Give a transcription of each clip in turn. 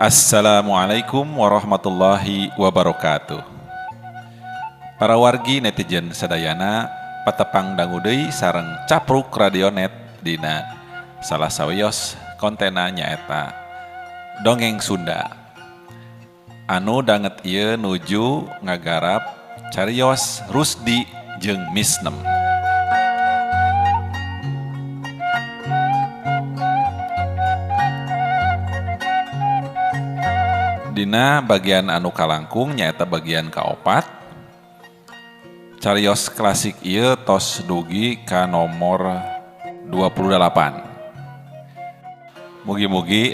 Assalamualaikum warahmatullahi wabarakatuh. Para wargi netizen sadayana patepang dangu deui sareng Capruk Radionet dina salah sawios kontena nyaeta Dongeng Sunda. Anu danget ieu nuju ngagarap carios Rusdi jeung Misnem. Dina bagian anu kalangkung nyaeta bagian kaopat. Carios klasik ieu tos dugi ka nomor 28. Mugi-mugi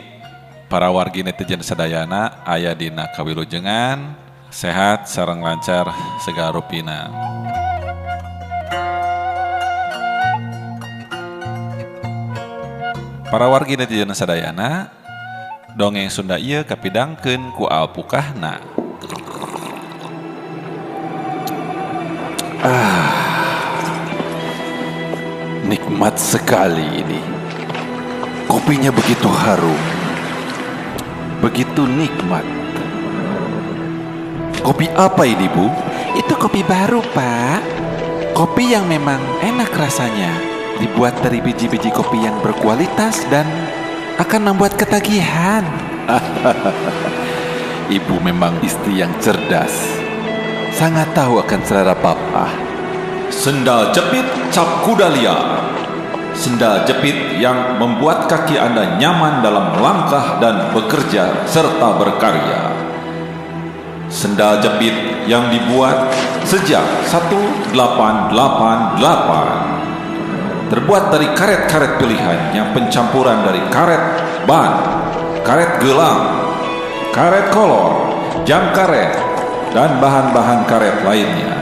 para wargi netizen sadayana aya dina kawilujengan, sehat sareng lancar segala rupina. Para wargi netizen sadayana, dongeng Sunda ieu kapidangkeun ku alpukahna. Nikmat sekali ini. Kopinya begitu harum, begitu nikmat. Kopi apa ini, Bu? Itu kopi baru, Pak. Kopi yang memang enak rasanya. Dibuat dari biji-biji kopi yang berkualitas dan akan membuat ketagihan. Ibu memang istri yang cerdas. Sangat tahu akan selera papa. Sendal jepit cap kuda liar. Sendal jepit yang membuat kaki Anda nyaman dalam melangkah dan bekerja serta berkarya. Sendal jepit yang dibuat sejak 1888. Terbuat dari karet-karet pilihan yang pencampuran dari karet ban, karet gelang, karet kolor, jam karet, dan bahan-bahan karet lainnya.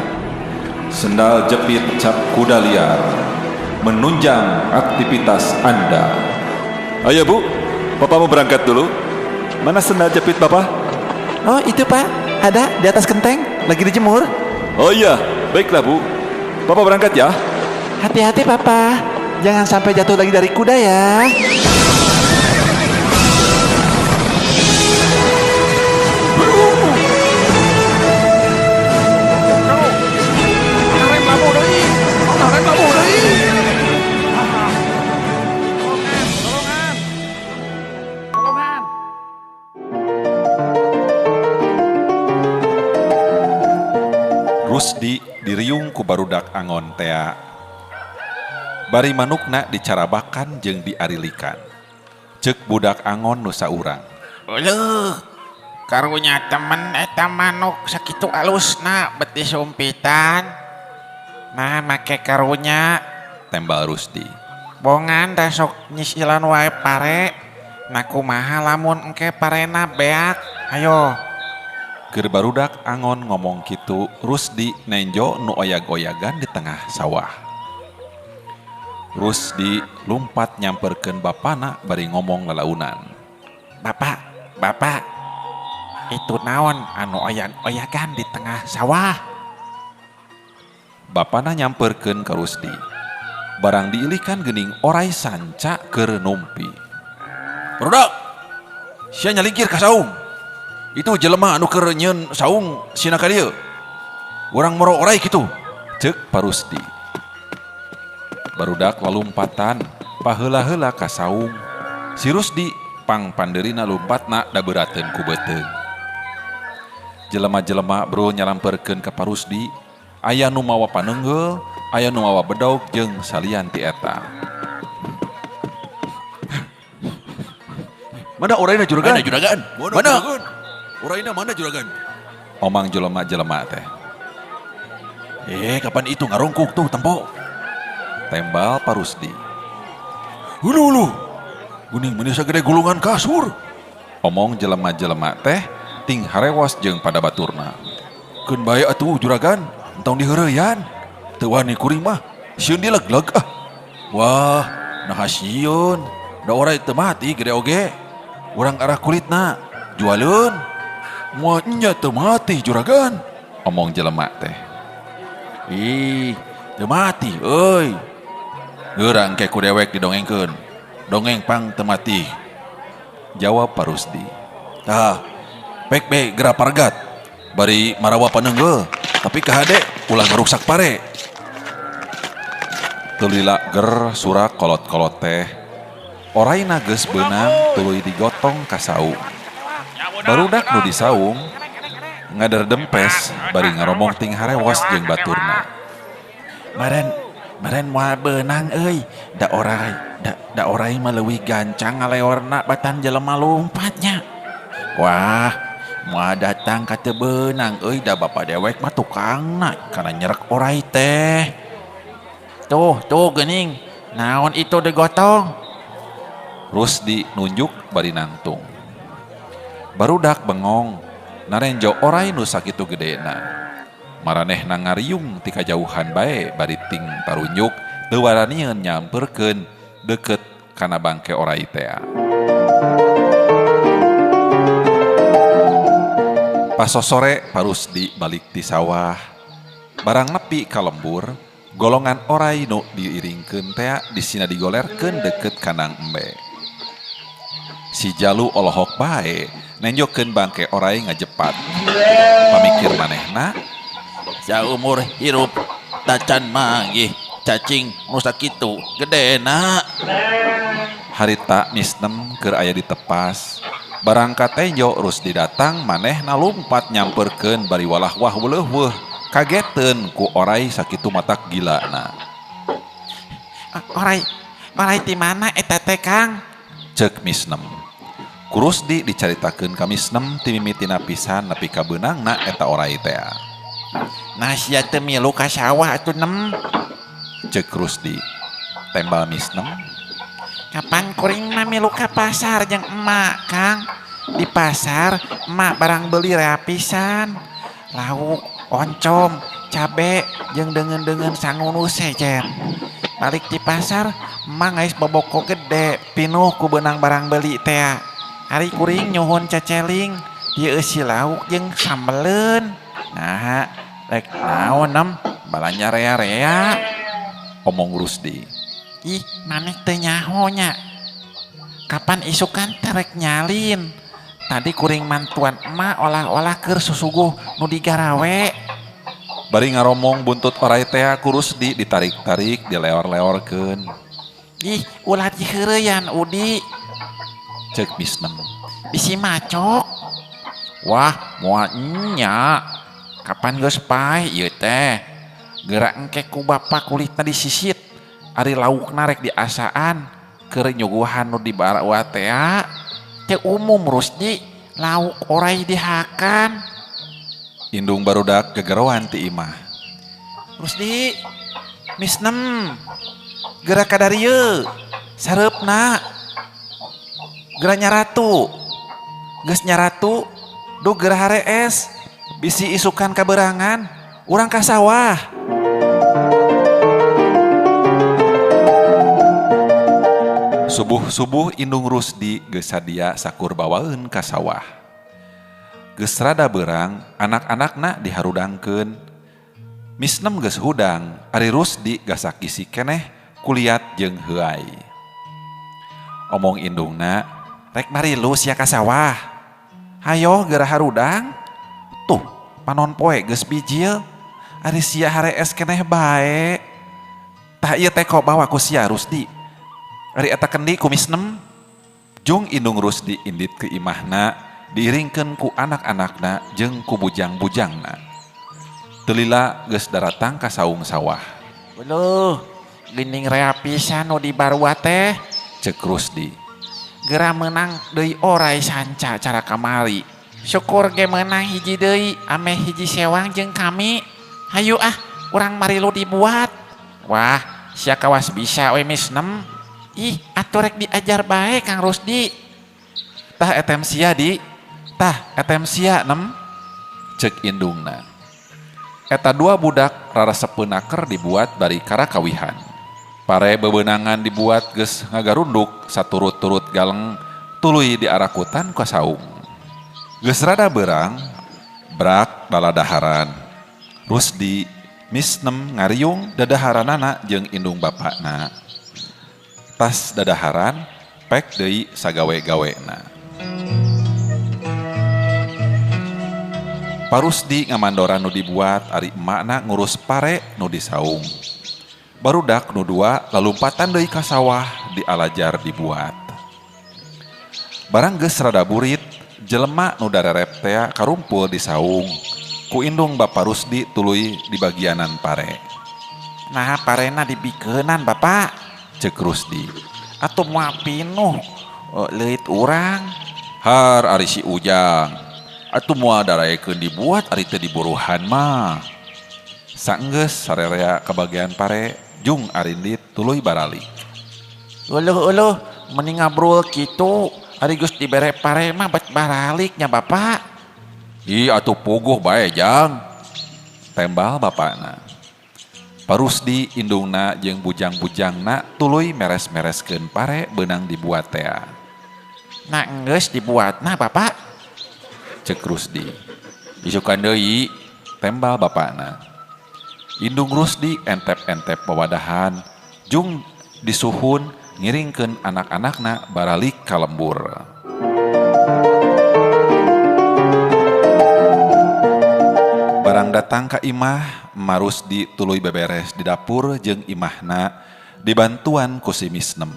Sendal jepit cap kuda liar menunjang aktivitas Anda. Ayo Bu, Papa mau berangkat dulu. Mana sendal jepit Papa? Oh itu Pak, ada di atas kenteng, lagi dijemur. Oh iya, baiklah Bu. Papa berangkat ya. Hati-hati Papa, jangan sampai jatuh lagi dari kuda ya. Rusdi diriung ku barudak angon tea. Bari manukna dicarabakan jeung diarilikan. Ceuk budak angon nu saurang. Uluh, karunya temen eta manuk sakitu alusna bet disumpitan. Nah make karunya. Tembal Rusdi. Bongan da sok nyisilan wae pare. Nah kumaha lamun engke parena beak. Ayo. Keur barudak angon ngomong kitu, Rusdi nenjo nu oyag-oyagan di tengah sawah. Rusdi lumpat nyamperkeun bapana bari ngomong lalaunan. Bapak, bapak, itu naon anu oyag-oyagan di tengah sawah? Bapana nyamperkeun ka Rusdi. Barang diilikan geuning orai sanca keur numpi. Barudak, sia nyalingkir ka saung. Itu jelema anu keur nyieun saung sina ka dieu. Urang moro orai kitu. Ceuk Parusdi. Barudak lalumpatan paheula-heula ka saung. Si Rusdi pangpandeurina lumpatna daberateun ku beuteung. Jelema-jelema bro nyalamperkeun ka Parusdi, aya nu mawa paneunggeul, aya nu mawa bedog jeung salian ti eta. Mana oraina juragan? Mana juragan? Mana? Oraina mana juragan? Omang jelema-jelema teh. Kapan itu ngarungkuk tuh tempo? Tembal Parusdi. Hulu hulu. Guning meuni sagede gulungan kasur. Omong jelema-jelema teh ting harewos jeung pada baturna. Keun bae atuh juragan, entong diheureyan. Teu wani kuring mah, sieun dilegleg ah. Wah, naha sieun. Da orai teu mati gede oge. Urang arah kulitna, jualeun. Moal nya teu mati juragan. Omong jelema teh. Ih, teu mati euy. Geurang ke ku dewek didongengkeun. Dongeng pang teu mati. Jawab Parusdi. Tah, pek be geura pargat. Bari marawa paneunggeul, tapi kahade ulah ngaruksak pare. Teu lila ger surak kolot-kolot teh. Oraina geus beunang tuluy digotong ka saung. Barudak nu di saung ngaderdempes bari ngaromong ting harewos jeung baturna. Meren meren moal beunang euy, da orai da, da orai mah leuwih gancang ngaleorna batan jelema lumpatnya. Wah, moal datang ka teu beunang euy da bapa dewek mah tukangna kana nyerek orai teh. Tuh, tuh geuning, naon itu digotong? Rusdi nunjuk bari nangtung. Barudak bengong, narenjo orai nu sakitu gedena. Maranehna ngariung ti kajauhan bae bari ting tarunjuk teu waranieun nyamperkeun deukeut kana bangke orai tea. Pasosore Parusdi balik ti sawah. Barang nepi ka lembur, golongan orai nu diiringkeun tea disina digolerkeun deukeut kandang embe. Si Jalu olohok bae nenjokeun bangke orai ngajepat. Pamikir manehna, saumur hirup tacan manggih cacing nu sakitu gedena. Harita misnem keur aya ditepas. Barang katenjo Rusdi datang manehna lumpat nyamperkeun bari walah wah weuleuh kageteun ku orai sakitu matak gilana. Orai, orai ti mana eta teh Kang? Ceuk misnem. Ku Rusdi dicaritakeun ka misnem ti mimitina pisan nepi ka beunangna eta orai tea. Nah sia teu milu ka sawah atuh nem. Ceuk Rusdi. Tembal misnem. Kapan kuring mah milu ka pasar jeung emak Kang? Di pasar emak barang beli rea pisan. Lauk, oncom, cabe jeung deungeun-deungeun sangu nu sejen. Balik di pasar emak ngais boboko gede pinuh ku beunang barang beli tea. Ari kuring nyuhun ceceling dieusi lauk jeung sambeleun. Nah, rek naon nem balanja rea-rea. Omong Rusdi. Ih, maneh teu nyaho nya. Kapan isukan teh rek nyalin? Tadi kuring mantuan emak olah-olah keur susuguh nu digarawe. Bari ngaromong buntut orai tea ku Rusdi ditarik-tarik dileor-leorkeun. Ih, ulah diheureyan Udi. Ceuk misnem. Bisi macok. Wah, moal nya. Kapan geus pae ieu teh? Geura engke ku bapa kulitna disisit. Ari laukna rek diasaan keur nyuguhan nu dibarawa tea. Teu umum Rusdi, lauk orai dihakan. Indung barudak gegeroan ti imah. Rusdi, misnem. Geura ka darieu. Sareupna. Geura nyaratu. Geus nyaratu, duh geura harees. Bisi isukan kaberangan, urang ka sawah. Subuh-subuh indung Rusdi geus sadia sakur bawaeun ka sawah. Geus rada beurang, anak-anakna diharudangkeun. Misnem geus hudang, ari Rusdi gasak gisi keneh kuliat jeung heuay. Omong indungna, rek marilu sia ka sawah. Hayo geura harudang. Tuh, panon poe geus bijil. Ari sia harees keneh bae. Tah ieu teh kok bawa ku sia Rusdi. Ari eta kendi ku misnem. Jung indung Rusdi indit ke imahna, diiringkeun ku anak-anakna jeung ku bujang-bujangna. Teu lila geus daratang ka saung sawah. Uluh, geuning rea pisan nu dibarua teh. Ceuk Rusdi. Geura meunang deui orai sanca cara kamari. Syukur ge meunang hiji deui, ameh hiji sewang jeung kami. Hayu ah, urang marilu dibuat. Wah, sia kawas bisa we misnem. Ih, atuh rek diajar bae Kang Rusdi. Tah etem sia di. Tah etem sia nem. Ceuk indungna. Eta dua budak rarasepeun naker dibuat bari karakawihan. Pare bebenangan dibuat geus ngagarunduk saturut-turut galeng tuluy diarakutan ka saung. Geus rada beurang, brak daladaharan. Rusdi misnem ngariung dadaharanana jeung indung bapakna. Tas dadaharan pek deui sagawe-gawena. Pa Rusdi ngamandoran nu dibuat ari emakna ngurus pare nu disaung. Barudak nu dua lalumpatan deui ka sawah dialajar dibuat. Barang geus rada burit, jelema nu darerep tea karumpul di saung. Ku indung Bapa Rusdi tuluy di bagianan pare. Nah parena dibikeunan Bapak, Cek Rusdi. Atuh moal pinuh leuit urang. Har ari si Ujang. Atuh moal daraekeun dibuat ari teu diburuhan mah. Saenggeus sarerea kabagian pare jung arindit tuluy baralik. Euleuh-euleuh mending ngabrul kitu ari geus dibere pare mah bet baralik nya Bapak. Ih atuh puguh bae Jang. Tembal bapakna. Pa Rusdi indungna jeung bujang-bujangna tuluy meres-mereskeun pare beunang dibuat tea. Nah enggeus dibuatna Bapak. Cek Rusdi. Isukan deui, tembal bapakna. Indung Rusdi entep-entep wawadahan jung disuhun ngiringkeun anak-anakna baralik ka lembur. Barang datang ka imah, Ema Rusdi tuluy beberes di dapur jeung imahna dibantuan ku si Misnem.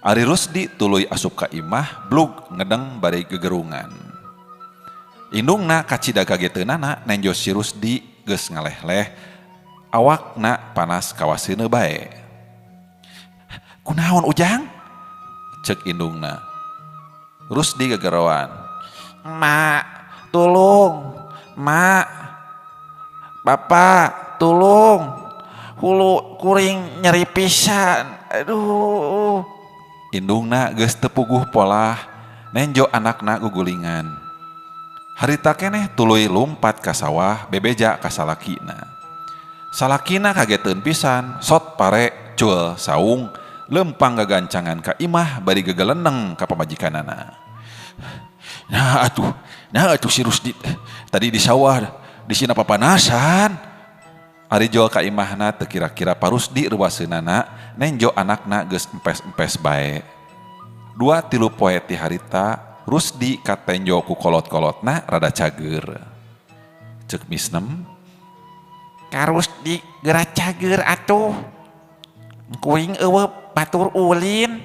Ari Rusdi tuluy asup ka imah blug ngedeng bari gegerungan. Indungna kacida kageteunana nenjo si Rusdi geus ngaleh-leh awakna panas kawaseuneu bae. Kunaon Ujang? Cek indungna. Rusdi gegeroan. Mak, tulung. Mak. Bapak, tulung. Hulu kuring nyeri pisan. Aduh. Indungna geus teu puguh polah nenjo anakna gugulingan. Harita keneh tuluy lumpat ka sawah bebeja ka salakina. Salakina kageteun pisan, sot pare cul saung lempang gagancangan ka imah bari gegeleneng ka pamajikanana. Nah atuh si Rusdi tadi di sawah di sina papanasan. Ari jol ka imahna teu kira-kira Pa Rusdi reuwaseunana nenjo anakna geus empes-empes bae. 2-3 poe ti harita Rusdi katenjo ku kolot-kolotna rada cager. Cek Misnem, Ka Rusdi geura cager atuh. Kuring eueuh batur ulin.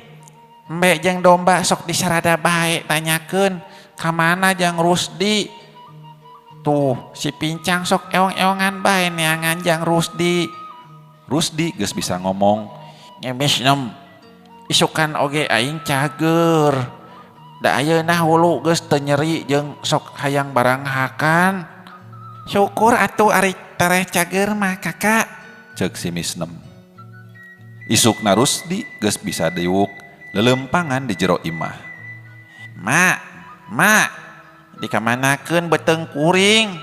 Embe jeung domba sok disarada bae tanyakeun ka mana jeung Rusdi. Tuh si pincang sok eong-eongan bae neangan jang Rusdi. Rusdi geus bisa ngomong. Misnem, isukan oge aing cager. Da ayeuna hulu geus teu nyeri jeung sok hayang barang hakan. Syukur atuh ari tereh cager mah kakak. Cek si Misnem. Isukna Rusdi geus bisa diuk lelempangan di jero imah. Mak, mak, dikamanakeun beuteung kuring?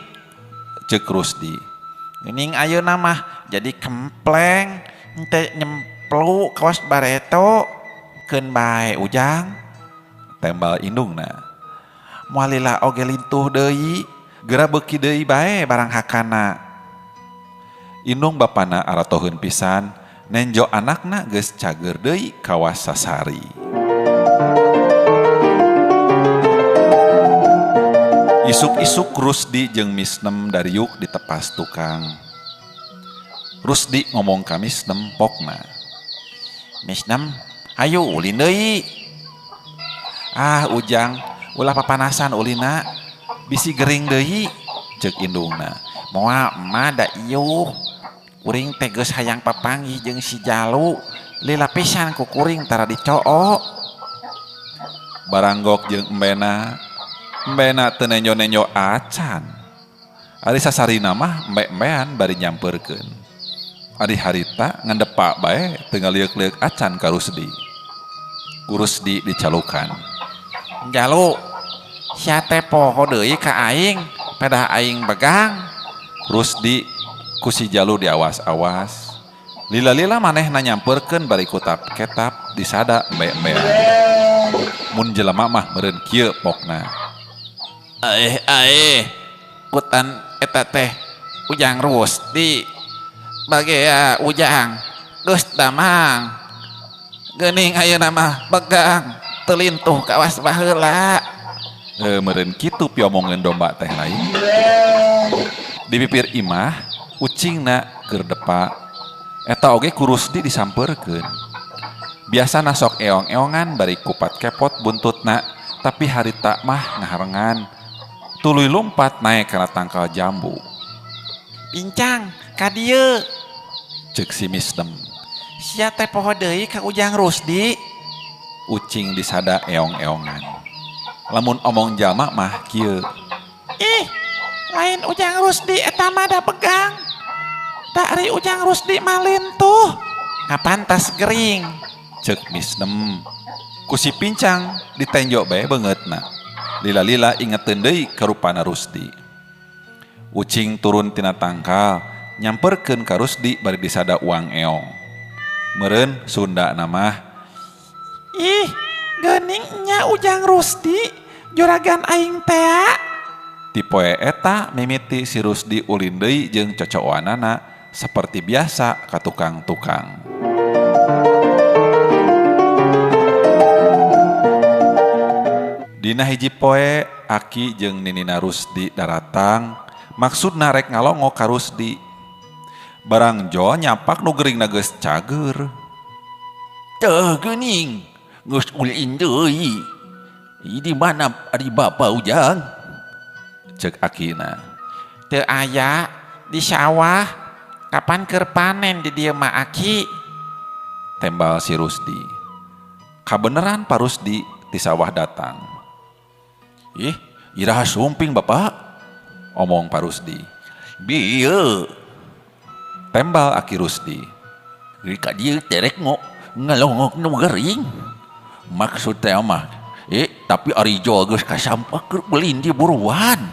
Cek Rusdi. Geuning ayeuna mah jadi kempleng, henteu nyemplu kawas bareto. Keun bae Ujang. Tembal indungna. Moal lila oge lintuh deui, geura beuki deui bae barang hakana. Indung bapana aratoheun pisan, nenjo anakna geus cager deui kawas sasari. Isuk-isuk Rusdi jeung Misnem dariuk ditepas tukang. Rusdi ngomong ka Misnem pokna. Misnem, hayu ulin deui. Ah Ujang, ulah papanasan ulina, bisi gering deui, cek indungna. Moal emak da iuh. Kuring teh geus hayang papanggih jeung si Jalu, lila pisan ku kuring tara dicook. Baranggok jeung embena, embena teu nenjo-nenjo acan. Ari sasarina mah embe-embean bari nyampeurkeun. Ari harita ngandepak bae teu ngalieuk-lieuk acan ka Rusdi. Ku Rusdi dicalukan. Jalu, sia teh poho deui ka aing, pedah aing begang. Rusdi ku si Jalu diawas-awas. Lila-lila manehna nyampeurkeun bari kutap ketap disada embe-embean. Mun jelema mah meureun kieu pokna. Aeh aeh, kutan eta teh Ujang Rusdi. Bagea Ujang geus damang. Geuning ayeuna mah begang, teu lintuh kawas baheula. Meureun kitu piomongeun domba teh lain. Di pipir imah ucingna keur depa. Eta oge ku Rusdi disampeurkeun. Biasana sok eong-eongan bari kupat kepot buntutna, tapi harita mah ngaharengan. Tuluy lumpat naek kana tangkal jambu. Pincang ka dieu. Ceuk si Misnem. Sia teh poho deui ka Ujang Rusdi. Ucing disada eong-eongan. Lamun omong jalma mah kieu. Ih, lain Ujang Rusdi eta mah da begang. Da ari Ujang Rusdi mah lintuh. Kapan tas gering? Ceuk Misnem. Ku si Pincang ditenjo bae beungeutna. Lila-lila ingeteun deui karupana Rusdi. Ucing turun tina tangkal, nyamperkeun ka Rusdi bari disada uang eong. Meureun Sunda mah. Ih, geuning nya Ujang Rusdi, juragan aing tea. Ti poe eta mimiti si Rusdi ulin deui jeung cocowanana seperti biasa ka tukang-tukang. Dina hiji poe aki jeung ninina Rusdi daratang, maksudna rek ngalongo ka Rusdi. Barang jo nyapak nu geuringna geus cager. Teu geuning, geus ulin deui. Di mana ari bapa Ujang? Ceuk akina. Teu aya di sawah, kapan keur panen di dieu mah aki? Tembal si Rusdi. Kabeneran Pa Rusdi ti sawah datang. Ih, iraha sumping bapak? Omong Pa Rusdi. Bieu. Tembal aki Rusdi. Ka dieu terek ngalongok nu gering. Maksud teh mah, tapi ari jo geus kasampak keur ulin di buruan.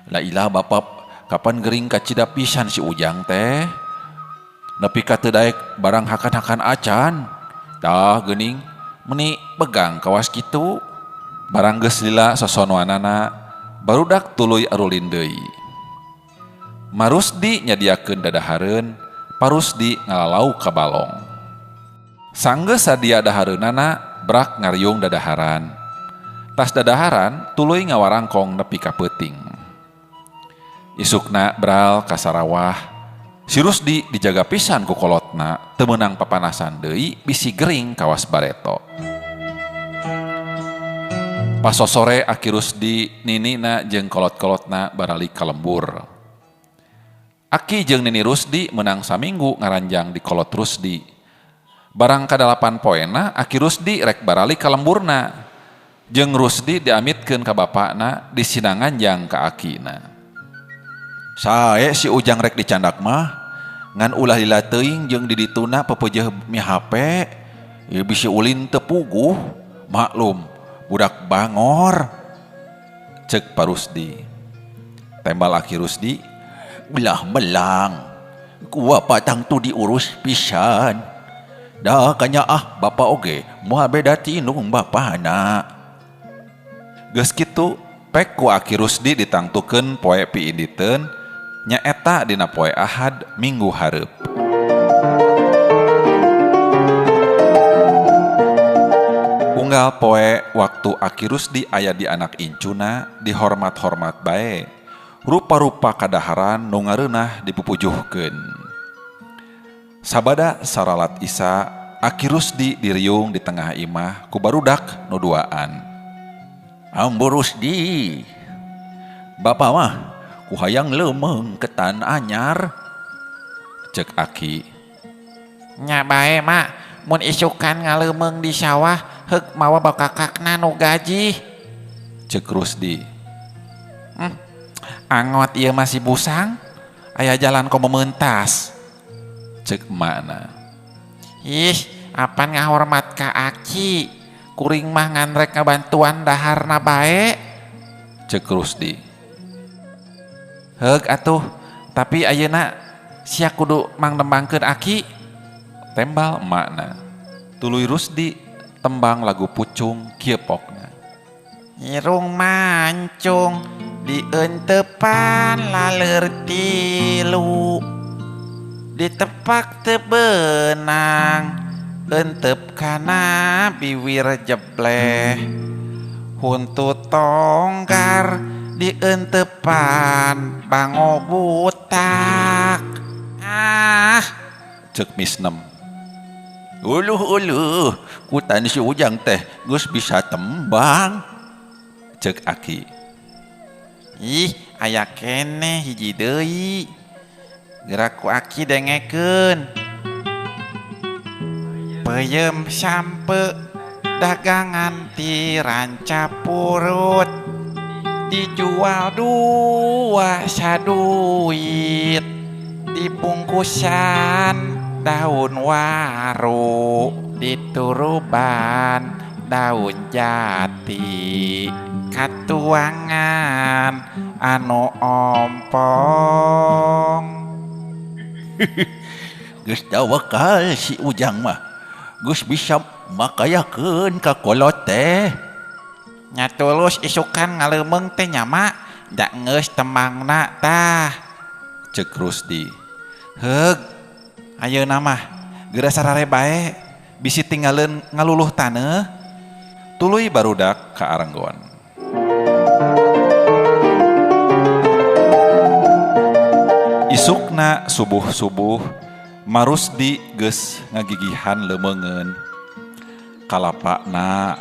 La ilah bapak, kapan gering kacida pisan si Ujang teh? Nepi ka teu daek barang hakan-hakan acan. Tah geuning meni begang kawas kitu. Barang geus lila sosonoanana, barudak tuluy arulin deui. Marusdi nyadiakeun dadahareun, Parusdi ngalalau ka balong. Sanggeus sadia dahareunana, brak ngariung dadaharan. Tas dadaharan tuluy ngawarangkong nepi ka peuting. Isukna bral ka sarawah, si Rusdi dijaga pisan ku kolotna, teu meunang papanasan deui bisi gering kawas bareto. Pasosore aki Rusdi ninina jeung kolot-kolotna baralik ka lembur. Aki jeung nini Rusdi menang saminggu ngaranjang di kolot Rusdi. Barang kadalapan poena aki Rusdi rek baralik ka lemburna. Jeung Rusdi diamitkeun ka bapakna disinangan jang ka akina. Sae si Ujang rek dicandak mah ngan ulah lila teuing jeung di dituna pepeujeuh mi HP. Ieu bisi ulin teu puguh, maklum budak bangor. Ceuk Pa Rusdi. Tembal aki Rusdi, belah melang. Ku bapak tangtu diurus pisan. Dah kanya ah bapak oge moal beda ti indung bapana. Geus kitu pek ku aki Rusdi ditangtukeun poe piinditeun nyaeta dina poe Ahad minggu hareup. Unggal poe waktu aki Rusdi aya di anak incuna dihormat-hormat bae. Rupa-rupa kadaharan nu ngareunah dipupujuhkeun. Sabada saralat Isa, aki Rusdi diriung di tengah imah ku barudak nu duaan. Ambo Rusdi, bapa mah ku hayang leumeung ketan anyar. Ceuk aki. Nya bae mak, mun isukan ngaleumeng di sawah heuk mawa bakakakna nu gaji. Ceuk Rusdi. Angot ieu masih busang, aya jalan komo mentas. Ceuk emakna. Ih, apan ngahormat ka aki? Kuring mah ngan rek ngabantuan daharna bae. Ceuk Rusdi. Heug atuh, tapi ayeuna sia kudu mangnembangkeun aki. Tembal emakna. Tuluy Rusdi tembang lagu pucung kieu pokna. Irung mancung dientepan laleur tilu, ditepak teu beunang, entep kana biwir jebleh. Huntu tonggar dientepan bango butak. Ah, cek Misnem. Uluh uluh, kutan si Ujang teh geus bisa tembang. Cek Aki. Ih, aya keneh hiji deui. Gerak ku Aki dengekeun. Peuyeum sampe dagangan ti Rancapurut dijual dua saduit dibungkusan daun waru dituruban daun jati katuangan anu ompong. Geus tawakal si Ujang mah geus bisa makayakeun ka kolot teh. Nya tulus isukan ngaleumeng teh nya mak da geus tembangna tah. Cek Rusdi. Heug, ayeuna mah geura sarare bae bisi tinggaleun ngaluluh taneuh. Tuluy barudak ka arenggon. Isukna subuh-subuh Marusdi geus ngagigihan leumeungeun. Kalapana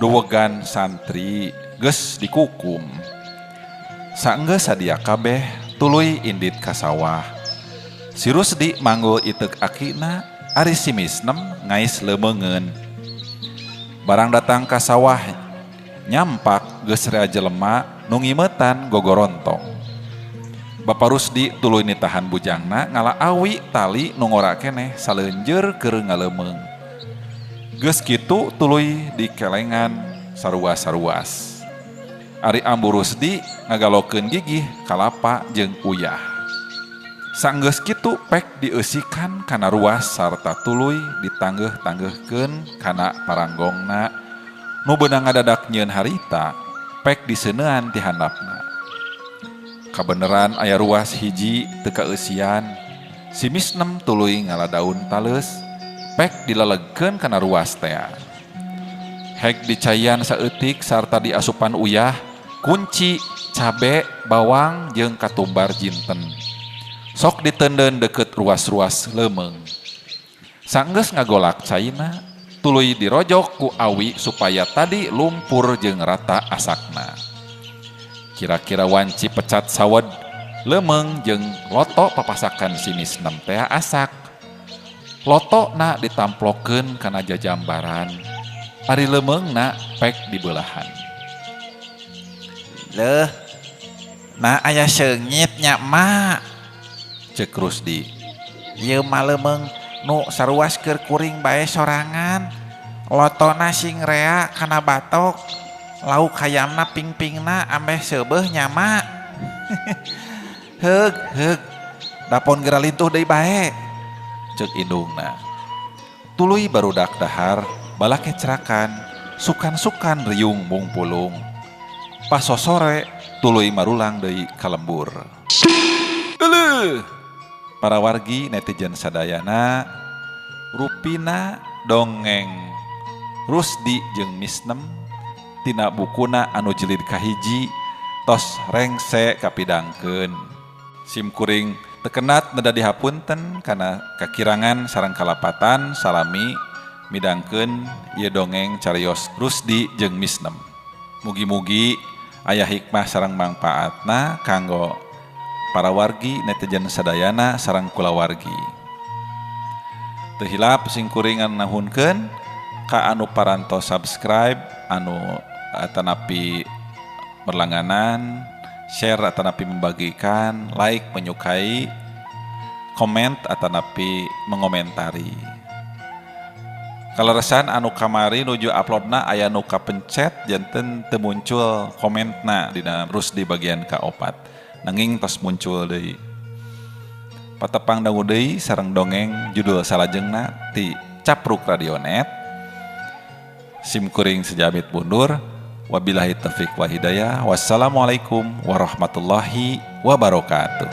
duwegan santri geus dikukum. Saenggeus sadia kabeh tuluy indit ka sawah. Si Rusdi manggul iteuk akina, ari si Misnem ngais leumeungeun. Barang datang ka sawah nyampak geus rea jelema nu ngimetan gogorontong. Bapak Rusdi tuluy nitahan bujangna ngala awi tali nu ngora keneh saleunjeur keur ngalemeung. Geus kitu tuluy dikelengan saruas-saruas. Ari Ambu Rusdi ngagalokeun gigih kalapa jeung uyah. Sanggeus kitu pek dieusikan kana ruas sarta tuluy ditanggeuh-tanggeuhkeun kana paranggongna nu beunang ngadadak nyieun harita pek diseunean ti handapna. Kabeneran aya ruas hiji teu kaeusian, si Misnem tuluy ngala daun taleus pek dilelegkeun kana ruas tea. Hek dicaian saeutik sarta diasupan uyah, kunci, cabe, bawang jeung katumbar jinten. Sok diteundeun deukeut ruas-ruas leumeung. Sanggeus ngagolak caina, tuluy dirojok ku awi supaya tadi lumpur jeung rata asakna. Kira-kira wanci pecat sawed, leumeung jeung loto papasakan si Misnem teh asak. Lotona ditamplokeun kana jajambaran, ari leumeungna pek dibelahan. Leuh, nah aya seungit nya mak. Cek Rusdi. Ieu mah leumeung nu saruas keur kuring bae sorangan. Lotona sing rea kana batok, lauk hayamna pingpingna ambeh seubeuh nya mak. Heug heug, dapon geura lintuh deui bae. Cek indungna. Tuluy barudak dahar balake cerakan, sukan-sukan riung mungpulung. Pas sosore tuluy marulang deui ka lembur. Euleuh. Para wargi netizen sadayana rupina dongeng Rusdi jeung Misnem tina bukuna anu jilid kahiji tos rengse kapidangkeun. Sim kuring tekenat neda dihapunten kana kakirangan sareng kalapatan salami midangkeun ieu dongeng carios Rusdi jeung Misnem. Mugi-mugi aya hikmah sareng mangpaatna kanggo para wargi netizen sadayana sareng kulawargi. Teu hilap sing kuring nahunkeun ka anu parantos subscribe, anu atanapi berlangganan, share atanapi membagikan, like menyukai, komen atanapi mengomentari. Kaleresan anu kamari nuju uploadna aya nu kapencet janten teu muncul komentna dina Rusdi bagian ka-4. Nanging tos muncul deui. Patepang dangu deui sareng dongeng judul salajengna ti Capruk Radionet. Sim kuring sejamit mundur. Wabillahi taufik wa hidayah. Wassalamualaikum warahmatullahi wabarakatuh.